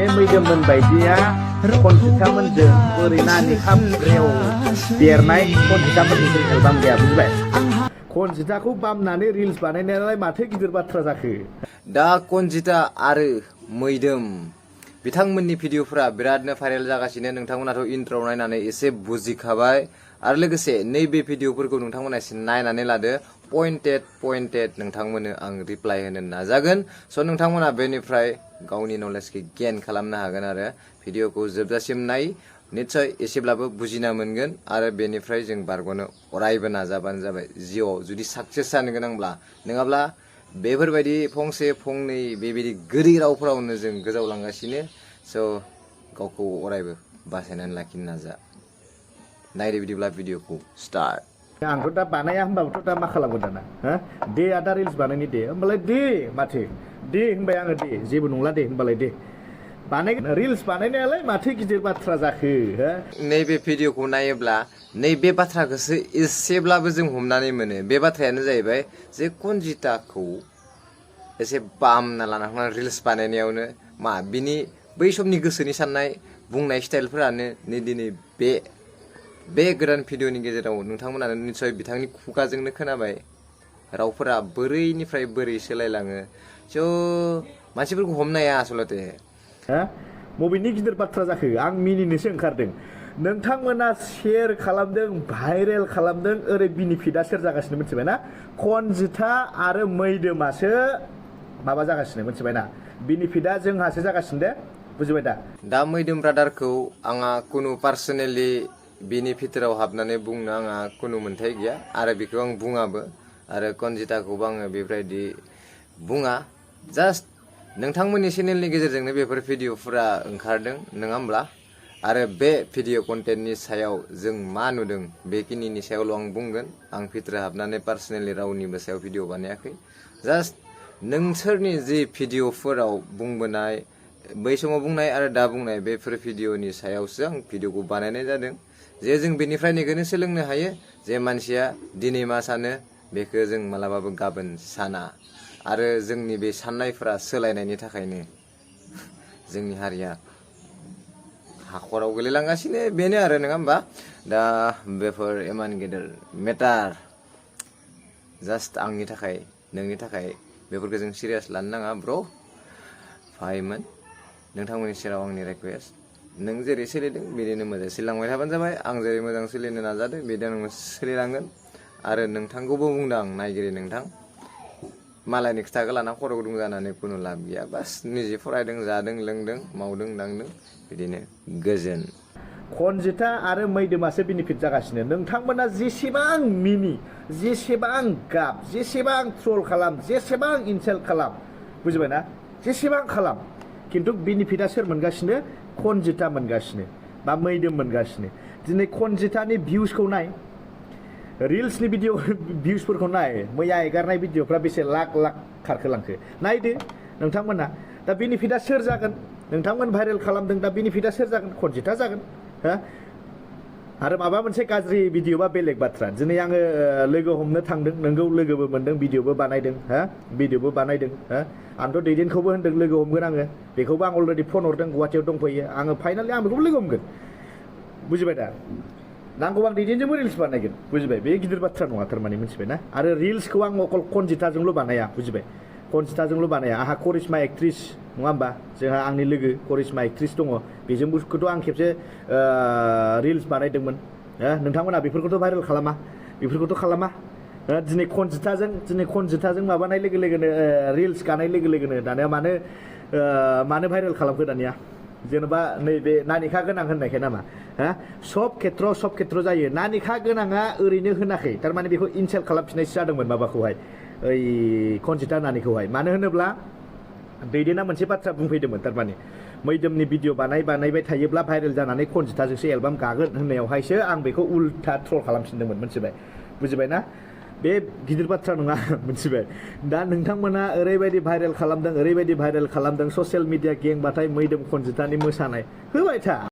बे मैदोमोन बायदिया खनजिथामोनजों ओरैनानि खामग्रेव देरनाय खनजिथामोननि एलबाम गैया बुजिबाय खनजिथाखौ बामनानै रिल्स बानायनायालाय माथो गिदिर बाथ्रा जाखो दा खनजिथा आरो मैदोम बिथांमोननि भिडिअफोरा बिरादनो भाइरेल जागासिनो नोंथांमोनाथ' इन्ट्र'आव नायनानै एसे बुजिखाबाय आरो लोगोसे नैबे भिडिअफोरखौ नोंथांमोना एसे नायनानै लादो पइन्टेड नोंथांमोननो आं रिप्लाइ होनो नाजागोन स' नोंथांमोना बेनिफ्राय गावनि नलेजखौ गेइन खालामनो हागोन आरो भिडिअखौ जोबजासिम नाय निस्सय एसेब्लाबो बुजिना मोनगोन आरो बेनिफ्राय जों बारग'नो अरायबो नाजाबानो जाबाय जिउआव जुदि साक्सेस जानो गोनांब्ला नङाब्ला बेफोरबायदि फंसे फंनै बेबायदि गोदै रावफोरावनो जों गोजावलांगासिनो स' गावखौ अरायबो बासायनानै लाखिनो नाजा नायदो बिदिब्ला भिडिअखौ स्टार्ट आंथ' दा बानाया होनबाबोथ' दा मा खालामगोन दाना हो दे आदा रिल्स बानायनि दे होमबालाय दे माथो दे होनबाय आङो दे जेबो नंला दे होनबालाय दे बानायगोन रिल्स बानायनायालाय माथो गिदिर बाथ्रा जाखो हो नैबे भिडिअखौ नायोब्ला नैबे बाथ्राखौसो एसेब्लाबो जों हमनानै मोनो बे बाथ्रायानो जाहैबाय जे खनजिथाखौ एसे बामना लाना थांनानै रिल्स बानायनायावनो मा बिनि बै समनि गोसोनि साननाय बुंनाय स्टाइलफोरानो नै दिनै बे गोदान भिडिअनि गेजेराव नोंथांमोनानो निस्सय बिथांनि खुगाजोंनो खोनाबाय रावफोरा बोरैनिफ्राय बोरै सोलायलाङो स' मानसिफोरखौ हमनो हाया आसलते बबेनि गिदिर बाथ्रा जाखो आं मिनिनोसो ओंखारदों नोंथांमोना शेयार खालामदों भाइरेल खालामदों ओरै बेनिफिटआ सोर जागासिनो मिथिबाय ना खनजिथा आरो मैदोमासो माबा जागासिनो मिथिबाय ना बेनिफिटआ जोंहासो जागासिनो दे बुजिबाय दा मैदोम ब्रादारखौ आंहा कुनु पार्सनेलि बिनि भितराव हाबनानै बुंनो आंहा कुनु मोन्थाय गैया आरो बेखौ आं बुङाबो आरो खनजिथाखौबो आङो बेबायदि बुङा जास्ट नोंथांमोननि चेनेलनि गेजेरजोंनो बेफोर भिडिअफोरा ओंखारदों नङा होमब्ला आरो बे भिडिअ कन्टेन्टनि सायाव जों मा नुदों बेखिनिनि सायावल' आं बुंगोन आं भितराव हाबनानै पार्सनेलि रावनिबो सायाव भिडिअ बानायाखै जास्ट नोंसोरनि जि भिडिअफोराव बुंबोनाय बै समाव बुंनाय आरो दा बुंनाय बेफोर भिडिअनि सायावसो आं भिडिअखौ बानायनाय जादों जे जों बेनिफ्राय निगोनो सोलोंनो हायो जे मानसिया दिनै मा सानो बेखौ जों मालाबाबो गाबोन साना आरो जोंनि बे साननायफोरा सोलायनायनि थाखायनो जोंनि हारिया हाखराव गोलैलांगासिनो बेनो आरो नङा होमबा दा बेफोर इमान गेदेर मेटार जास्ट आंनि थाखाय नोंनि थाखाय बेफोरखौ जों सिरियास लानो नाङा ब्र' फाइमोन नोंथांमोननि सेराव आंनि रिकुवेस्ट नों जेरै सोलिदों बिदिनो मोजां सोलिलांबाय थाबानो जाबाय आं जेरै मोजां सोलिनो नाजादों बिदिनो सोलिलांगोन आरो नोंथांखौबो बुंदों आं नायगिरि नोंथां मालायनि खोथाखौ लाना खर' गुदुं जानानै खुनु लाब गैया बास निजे फरायदों जादों लोंदों मावदों दांदों बिदिनो गोजोन खनजिथा आरो मैदोमासो बेनिफिट जागासिनो नोंथांमोना जेसेबां मिनि जेसेबां गाब जेसेबां ट्रल खालाम जेसेबां इनसाल्ट खालाम बुजिबाय ना जेसेबां खालाम खिन्थु बेनिफिटआ सोर मोनगासिनो खनजिथा मोनगासिनो बा मैदोम मोनगासिनो दिनै खनजिथानि भिउसखौ नाय रिल्सनि भिडिअ भिउसफोरखौ नाय मैया एगारनाय भिडिअफ्रा बेसे लाख खारखोलांखो नायदो नोंथांमोना दा बेनिफिटआ सोर जागोन नोंथांमोन भाइरेल खालामदों दा बेनिफिटआ सोर जागोन खनजिथा जागोन हो आरो माबा मोनसे गाज्रि भिडिअ बा बेलेग बाथ्रा दिनै आङो लोगो हमनो थांदों नोंगौ लोगोबो मोनदों भिडिअबो बानायदों हो आंथ' दैदेनखौबो होनदों लोगो हमगोन आङो बेखौबो आं अलरेडि फन हरदों गुवाहाटियाव दंफैयो आङो फाइनालि आं बेखौबो लोगो हमगोन बुजिबाय दा नांगौ आं दैदेनजोंबो रिल्स बानायगोन बुजिबाय बे गिदिर बाथ्रा नङा थारमाने मिथिबाय ना आरो रिल्सखौ आं अकल खनजिथाजोंल' बानाया बुजिबाय खनजिथाजोंल' बानाया आंहा करिश्मा एक्ट्रिस नङा होमबा जोंहा आंनि लोगो करिश्मा एक्ट्रिस दङ बेजोंबोथ' आं खेबसे रिल्स बानायदोंमोन नोंथांमोना बेफोरखौथ' भाइरेल खालामा बेफोरखौथ' खालामा दिनै खनजिथाजों माबानाय लोगो लोगोनो रिल्स गानाय लोगो लोगोनो दानिया मानो भाइरेल खालामखो दानिया जेनेबा नैबे नानिखा गोनां होननायखाय नामा सब खेथ्र जायो नानिखा गोनाङा ओरैनो होनाखै थारमाने बेखौ इनसाल्ट खालामफिननायसो जादोंमोन माबाखौहाय ओइ खनजिथा नानिखौहाय मानो होनोब्ला दैदेना मोनसे बाथ्रा बुंफैदोंमोन थारमाने मैदोमनि भिडिअ बानायबाय थायोब्ला भाइरेल जानानै खनजिथाजोंसो एलबाम गागोन होननायावहायसो आं बेखौ उल्था ट्रल खालामफिनदोंमोन मिथिबाय बुजिबाय ना बे गिदिर बाथ्रा नङा मिथिबाय दा नोंथांमोना ओरैबायदि भाइरेल खालामदों ससियेल मिडिया गेंबाथाय मैदोम खनजिथानि मोसानाय होबाय था